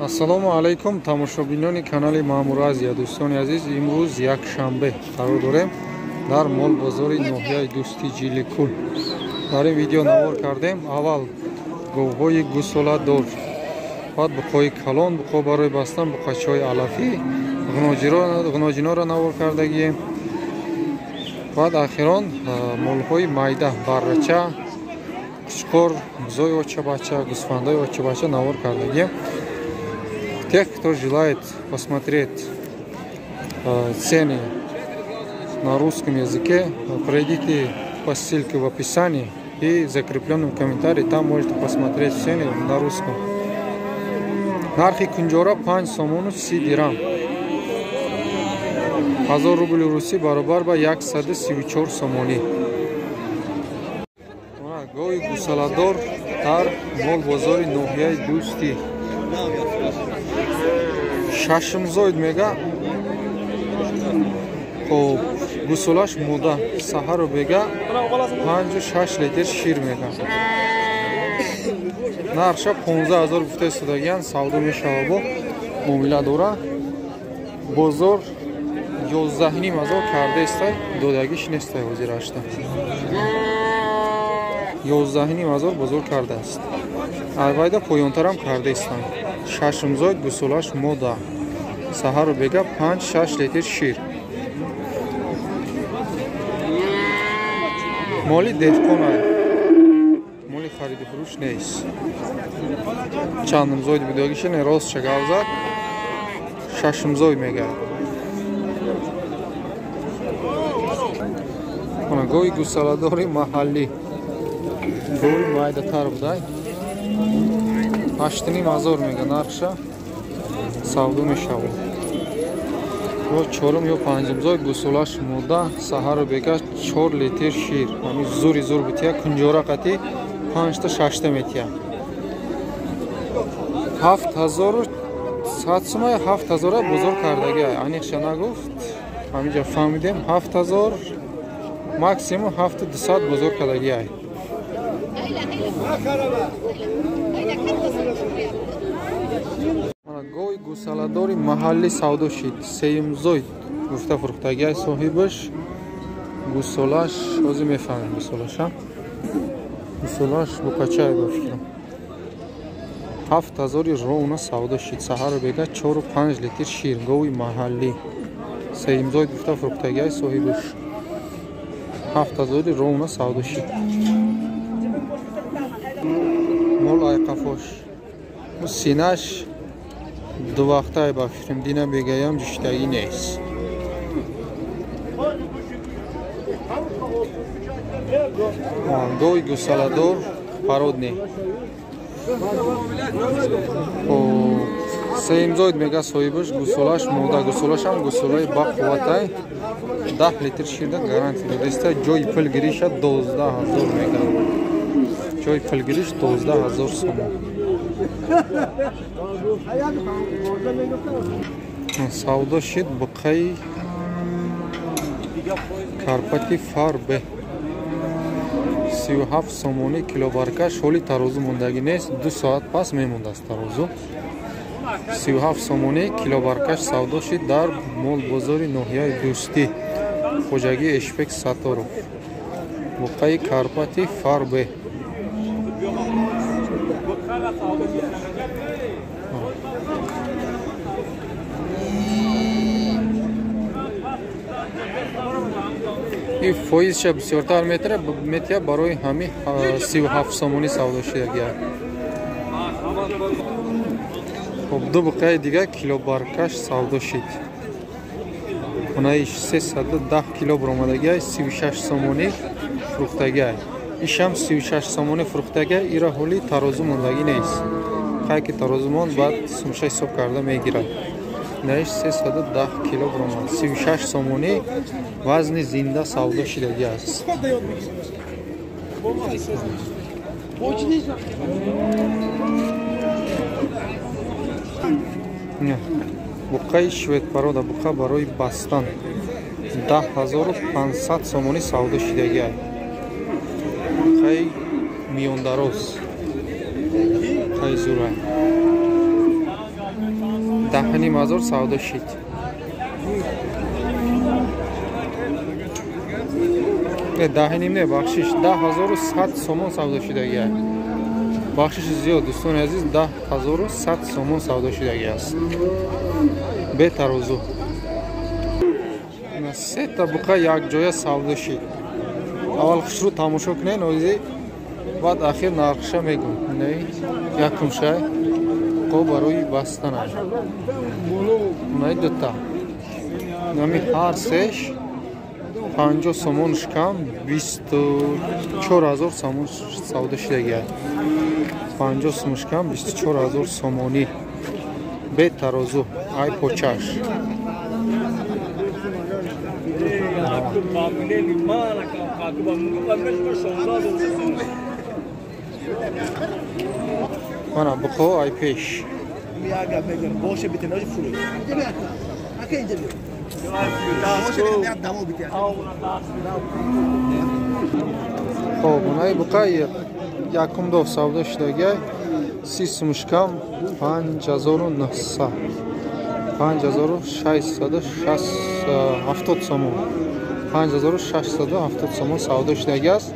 Ассалому алайкум тамошобинони канали Маъмур Азия. Дӯстони азиз, имрӯз якшанбе қарор дорем дар молбозори ноҳияи Дӯсти Ҷиликул. Дар ин видео навор кардем аввал говҳои гусоладор, баъд буқои калон, буқо барои бастан, буқачаҳои алафӣ, ғуноҷиноро навор кардагием. Баъд ахирон молҳои майда, баррача, қучқор, бузои очабача, гӯсфандои очабача навор кардагием. Тех, кто желает посмотреть цены на русском языке, пройдите по ссылке в описании и в закрепленном комментарии, там можете посмотреть цены на русском. Нархи кунҷора 5 сомону 30 дирам. 1000 рубли русӣ баробар ба 134 сомонӣ. Гови гусаладор дар молбозори ноҳияи Дӯстӣ. Шашумзоид мега, хоб гусолаш муда, саҳару бега 5-6 литр шир мега. Нархша 15 000 гуфта истодагиян, савдо мешава, бо муомила дора. Бозор 11 500 карда истай, додагиш нестай ҳозирашта. 11 500 бозор кардааст. Айвайда поёнтарам карда истанд. Шашумзоид, гусолаш мода, саҳару бега 5-6 литр шир. Моли деҳқонай, моли хариду фурӯш нест. Чандумзоид будагиша не, рост чагав зад, шашумзоид мегӯяд. Гови гусаладори маҳаллӣ, гови майдатар будай, 8 500 мега нархша, савдо мешавад. Ё чорум ё панҷумзой, гусолаш мода, саҳару бега 4 литр шир. Ҳами зури зур бития, кунҷора қати 5та 6та метия. 7100 сума, 7000 бозор кардаги, аниқша нагуфт, ҳаминҷа фаҳмидем, 7000, максимум 7200 бозор кардаги. Гови гусаладори маҳаллӣ савдо шид, сеюмзой гуфта фурӯхтагиай соҳибаш. Гусолаш ҳозир мефаҳмем, гусолаша, гусолаш буқачае ба фикрам. 7000 ровно савдо шид, саҳару бега 4-5 литр шир. Гови маҳаллӣ сеюмзой гуфта фурӯхтагиай соҳибаш, 7000 ровно савдо шид. Мол айқафош, синаш дувақтай ба фикрам, дина бегаям ҷиштагӣ нест. Гови гусаладор породный, сеюмзоид мега соҳибаш, гусолаш мода, гусолашам гусолаи бақувватай, 10 литр ширда гарантия додиста. Ҷои пулгириша 12 000 мега, ҷои пулгириш 12 000 сомон. Савдо шид буқаи Карпати фарбе, 37 сомонӣ килобаркаш. Ҳоли тарозу мондагӣ нест, 2 соат пас мемондааст тарозу. 37 сомонӣ килобаркаш савдо шид дар молбозори ноҳияи Дӯстӣ, хоҷагии Эшбек Сатторов. Буқаи Карпати фарбе. И фоизша бисёртар метия, барои ҳами 37 сомонӣ савдо шидагия. Хоб, ду буқаи дига килобаркаш савдо шид. Хонаи 310 кило баромадагиай, 36 сомонӣ фурӯхтагиай. Ишам 36 сомонӣ фурӯхтагиай. Ира ҳоли тарозу мондагӣ нест, қай ки тарозу монд, баъд сумша ҳисоб карда мегирад. Наиш 310 кило баромад, 36 сомонӣ вазни зинда савдо шидагӣ аст. Буқаи шведпорода, буқа барои бастан, 10 500 сомонӣ савдо шидагӣ. Буқаи миёндароз, буқаи зурай. 10,5 ҳазор савдо шид. Не, 10,5 не, бахшиш, 10 100 сомон савдо шидагия. Бахшиши зиёд, дӯстони азиз, 10 100 сомон савдо шидагӣ аст. Бетарозу. Сета буқа якҷоя савдо шид. Аввал хушрӯ тамошо кунед, ози баъд ахир нархша мегӯм. Якумшай ко барои бастана. Най дута. Нами ҳар сеш 50 сомонш кам, 24 000 сомон савдо шидагия. 50 сомонш кам, 24 000 сомонӣ. Бетарозу, ай почаш. Мана буқо ай пеш. Хоб, онаи буқа якум дов савдо шудагиай, 30 сумуш кам, 5900, 5670 сомон, 5670 сомон савдо шудагӣ аст.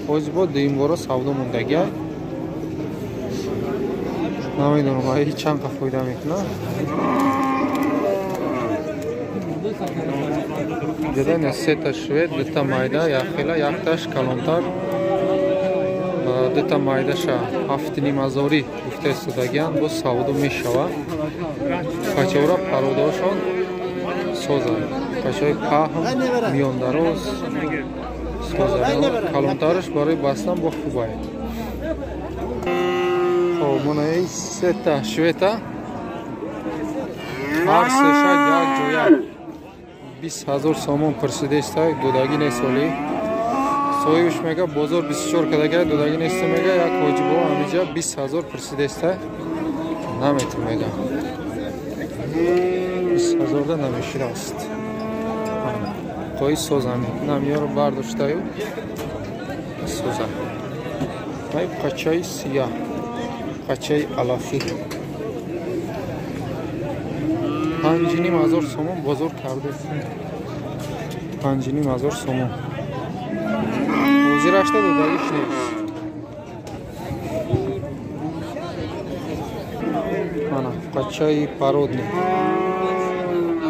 Ҳозир бо дуюмбора савдо мондагиай. Намедонам, ай чанд қа фоида мекунад. Ҷадан сета швед, дута майда яхела, якташ калонтар, дута майдаша 7,5 ҳазорӣ гуфта истодагианд, боз савдо мешавад. Пачора пародаошон созанд. Пачаҳои паҳн, миёндароз созанд. Калонтараш барои бастан бо хубай. Хоб, монаи сета швета ҳар сеша як ҷоя 20 000 сомон пурсидаистай, додагӣ нест олӣ. Соҳибаш мега, бозор 24 кадагай, додагӣ нест, мега. Як ҳоҷибо ҳамиҷа 20 000 пурсидаистай, наметун, мега. 20 000-да намешидааст. Қои созами намёро бардоштаю соза. Ай қачаи сияҳ, қачаи алафӣ, 5,5 ҳазор сомон бозор карда, 5,5 ҳазор сомон. Ҳозирашта додагиш нест. Мана қачаи породный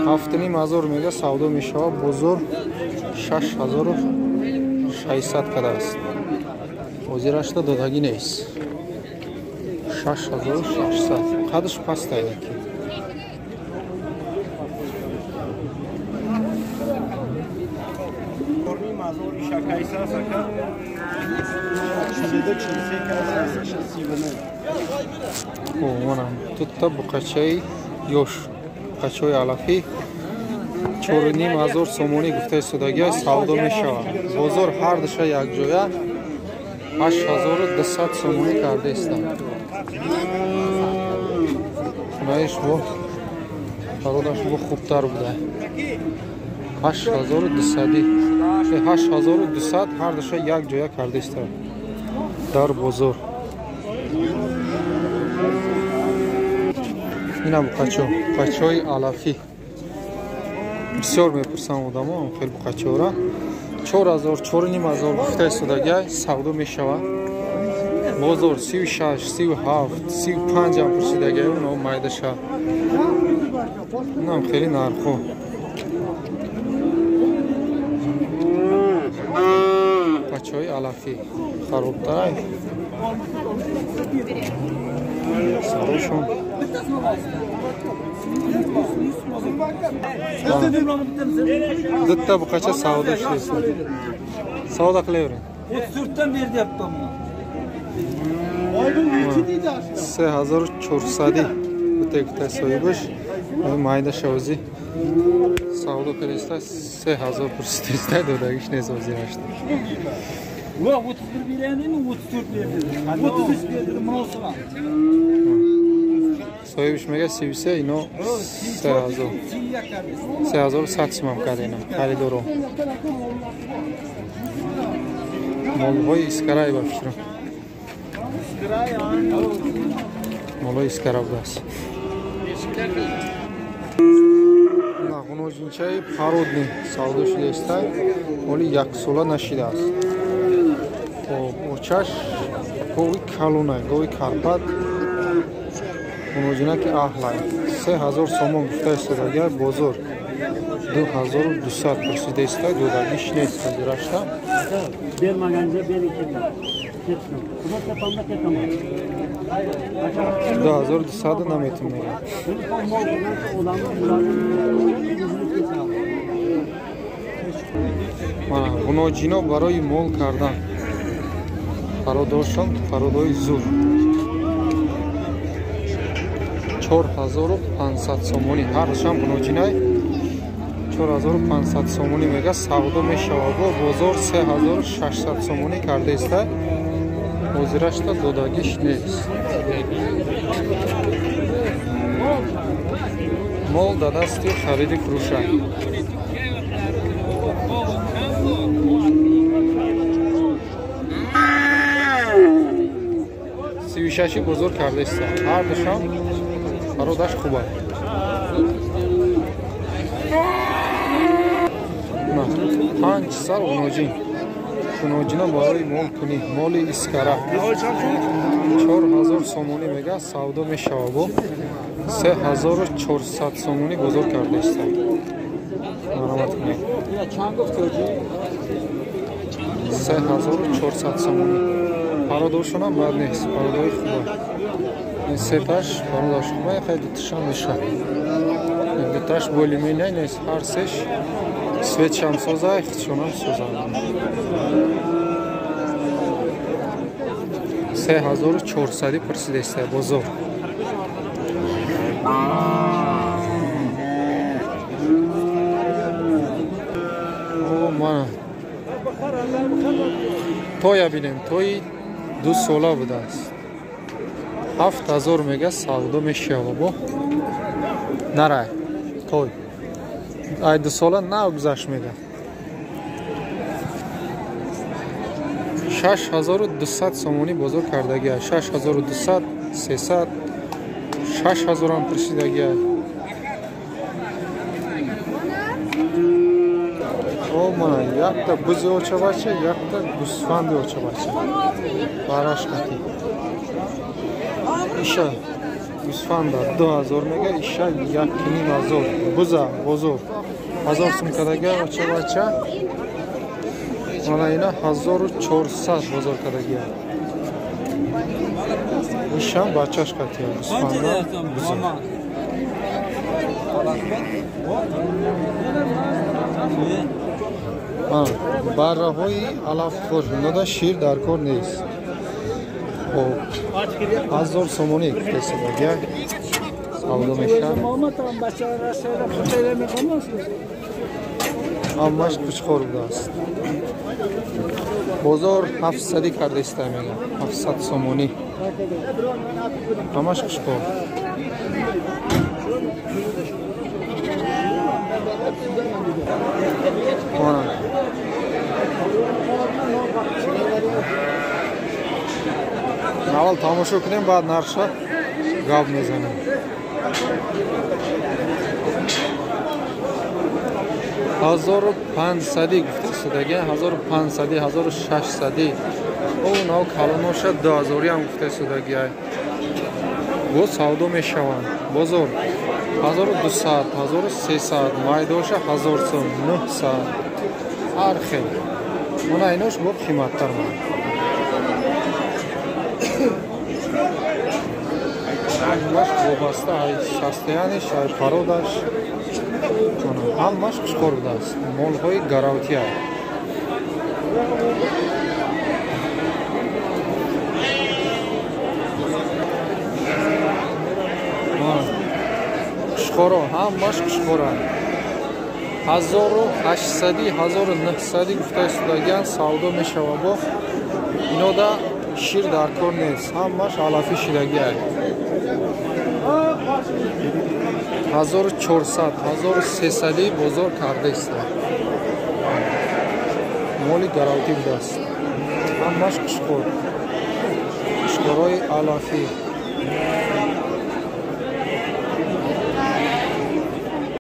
7,5 ҳазор мега, савдо мешавад. Бозор 6600 кадааст, ҳозирашта додагӣ нест. 6600, қадаш пастайнаки. Тутта буқачаи ёш, буқачаҳои алафӣ, 4,5 ҳазор сомонӣ гуфта истодагиа, савдо мешавад. Бозор ҳар душа якҷоя 8200 сомонӣ карда истанд. Наиш бо пародаш бо хубтар буда. 8200, 8200 ҳар душа як ҷоя карда истанд дар бозор. Ина буқачо, буқачои алафӣ бисёр мепурсанд одамо. Хел буқачора 4000, 4,5 ҳазор гуфта истодагиай, савдо мешавад. Бозор 36, 37, 35 ам пурсидагиай, оно майдаша. Инам хеле нархо. Бачаҳои алафӣ харобтарай сарошон. Дутта буқача савдо шудааст, савдо қилаверин. 34-dan berdi yaptım. 3400 бута гуфта соҳибаш, майда шавзӣ савдо кардиста, 3000 пурсидиста, додагиш нест ҳозирашта. Yo'q, 31 beraymi, 34 berdi. 33 berdi, munosib. Соҳибаш мега 33, ино 3000, 3100 сумам карда. Ина харидоро молҳои искарай, ба фикрам, молҳои искара будааст. Ғуноҷинчаи пародни савдо шудааст, ҳоли яксола нашидааст. Очаш гови калонай, гови Карпат, ғуноҷинаки аҳлай. 3000 сомон гуфта истодагиа, бозор 2200 пурсида иста, додагиш нест ҳозирашта. 2200 наметун мегӯяд. Ғуноҷино барои мол кардан пародошон пародои зур 4500 сомонӣ ҳаршам ғуноҷинай 4500 сомонӣ мега савдо мешавад. Бо бозор 3600 сомонӣ карда иста, ҳозирашта додагиш нест. Мол да дасти хариди фурӯша. 36 бозор карда иста, ҳар душам пародаш хуб аст. 5 сар ғуноҷин. Ғуноҷина барои мол кунӣ, моли искара 4000 сомонӣ мега савдо мешавад. Бо 3400 сомонӣ бозор карда иста. Маромат кунед. 3400 сомонӣ. Пародошонам бад нест, пародои хуба. Ин сеташ пародош хуба, хай дуташам мешавад. Дуташ более-менее нест, ҳар сеш светшам созай, худшонам созанд. 3400 пурсида иста бозор. О, мана тоя бинем, тои 2 сола будааст. 7000 мега савдо мешавад. Бо нарай той ай 2 сола нав гузашт мега. 6200 сомонӣ бозор кардагиа. 6200, 300, 6000 ҳам пурсидагиа. О, мана якта бузи очабача, якта гӯсфанди очабача. Бараш кати. Иша гӯсфанда 2000 мега, иша 1500. Буза бозор 1000 сум кардагиа очабача. Мана ина 1400 бозор кардагиа. Ишам бачаш катия гӯсфанда буза. Барраҳои алафхӯр нода шир дар кор нест. Хоб 1000 сомонӣ гуфтаистодагиа савдо мешавад. Ҳамаш кучхор будааст. Бозор 700 карда иста мега, 700 сомонӣ. Ҳамаш кучхор. Аввал тамошо кунем, баъд нархша гап мезанем. 1500 гуфта шудагиа, 1500, 1600. О, нав калоноша 2000 ҳам гуфта шудагиа. Боз савдо мешаванд. Бозор 1200, 1300, майдоша 1000 сом, 900. Ҳар хел. Мана инош бо қиматтар ман. Ҳамаш вобаста ай состояниш, ай пародаш. Ҳамаш хушкор будааст. Молҳои гаравтия. Хушкоро, ҳамаш хушкора. 1800, 1900 гуфта истодагиан савдо мешавад. Бо инода шир дар кор нест, ҳамаш алафӣ шидагиа. 1400, 1300 бозор карда иста. Моли гаравтӣ будааст. Ҳамаш хушкор. Хушкорои алафӣ.